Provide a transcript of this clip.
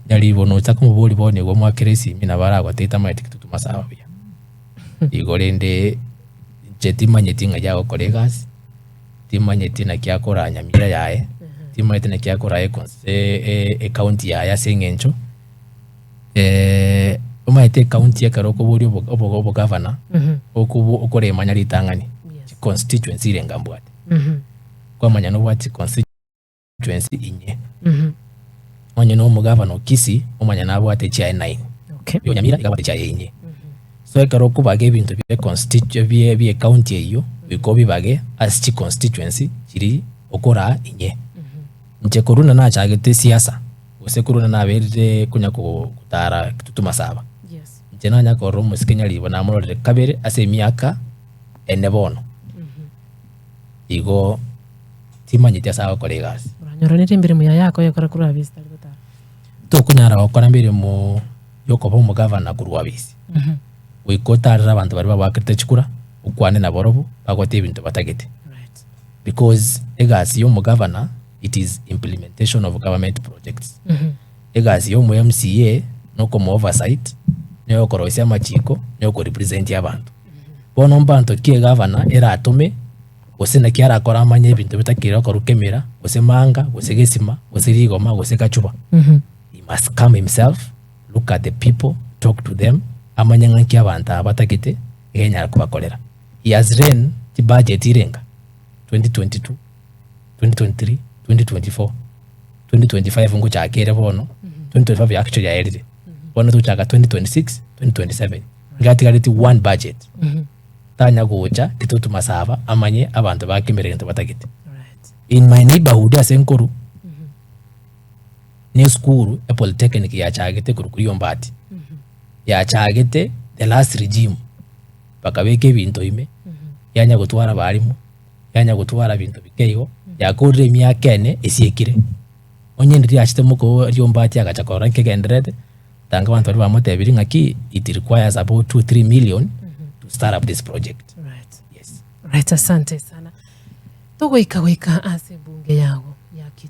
Nyaribo nocha komoboria bono igo mwakere esimi nabo aragotebie tamanyeti Kitutu Masaba buya. Igo rende inche timanyeti ng'ai agokora egasi, timanyeti naki akoraa Nyamira yaye, timanyeti naki akoraa econs ecounty yaye ase eng'encho omanyete ecounty ekero okoboria obo obo obogavana, okobo okoremanya ritang'ani, chiconstituency irenga mbwate, kwamanya nobwate chiconstituency inye, onye na omogavana o Kisii, omanye nabwate echiaye nine, Okay. oyo Nyamira iga abwate echiaye inye. So ekero okobaga ebinto bie constitu bie bie ecounty eyio, goika obibage ase chiconstituency chiria okoraa inye. Inche korwa buna nachagete esiasa, gose korwa buna naberire konya gotara Kitutu Masaba, Yes. inche nanya korora omosike Nyaribo namororire kabere ase emiaka ene bono. Igo timanyeti ase agokora egasi. Oranyoranire emeremo yaye akoyekora korwa abisi tari gotara. Tokonyara gokora emeremo yokoba omogavana korwa abisi, goika otarere abanto baria bagoakerete chikura, okwane nabarobwo, bagote ebinto batagete. Right. Because egasi ya omogavana it is implementation of government projects. Egasi ya omo MCA nokomo oversight, neyokoroisia amachiko, neyokorepresent abanto. Bono mbanto ki egavana eratome gose naki arakore amanye ebinto bitakeire okorwa kemira, gose manga, gose gesima, gose rigoma, gose gachuba. He must come himself, look at the people, talk to them, amanye ng'a nki abanto aba batagete, iga enyare kobakorera. He has ran chibudget irenga 2022, 2023, 2024, 2025 ngochaka ere bono, 2025 actually yaerire. Bono togochaka 2026, 2027. Iga atigareti one budget. Tanya gocha Kitutu Masaba amanye abanto ba Kimera egento batagete. Right. In my neighborhood ase nkoru, ne esukuru e polytechnic yachagete korwa Riombati. Yachagete the last regime. Bakabeka ebinto ime, yanya gotwara abalimu, yanya gotwara ebinto bike igo, yakorire emiaka ene esiekire. Onye ndiria achete mokoo Riombati agacha korora nkegendererete, tanga abanto baria bamotebirie ng'aki it requires about two three million to start up this project. Right. Yes. Right, asante sana. Togoika goika ase ebunge yago ya Kitui.